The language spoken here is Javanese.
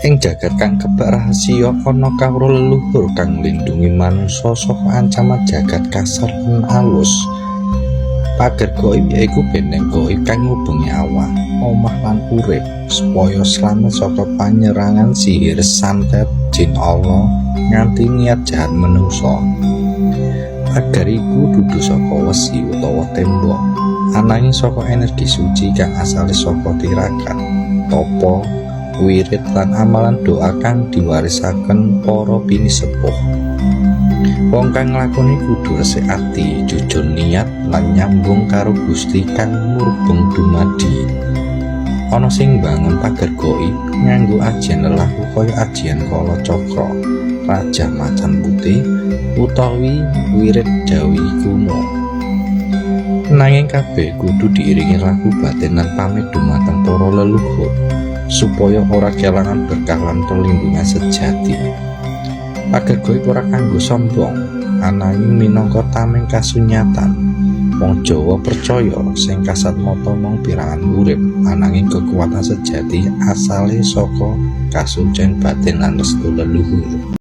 Ing jagat kang kebak rahasia ana kawruh leluhur kang nglindhungi manungsa saka ancaman jagat kasar lan alus. Pager gaib yaiku benteng gaib kang ngubengi awak, omah lan urip supaya slamet saka panyerangan sihir, santet, jin ala, nganti niat jahat menungsa. Pager iku dudu saka wesi utawa tembok, ananging saka energi suci kang asale saka tirakat, tapa, wirid lan amalan doa kang diwarisaken para pinisepuh. Wong kang nglakoni kudu resik ati, jujur niat lan nyambung karo Gusti kang murbeng dumadi. Ana sing mbangun pager gaib nganggo ajian lelaku kaya ajian Kala Cakra, Rajah Macan Putih, utawi wirid Jawi kuno. Nanging kabeh kudu diiringi laku batin lan pamit dumateng para leluhur supaya ora kelangan berkah lan perlindungan sejati. Pager gaib ora kanggo sombong, ananging minangka tameng kasunyatan. Wong Jawa percaya sing kasat mata mung pirangan urip, ananging kekuatan sejati asale saka kasucen batin lan restu leluhur.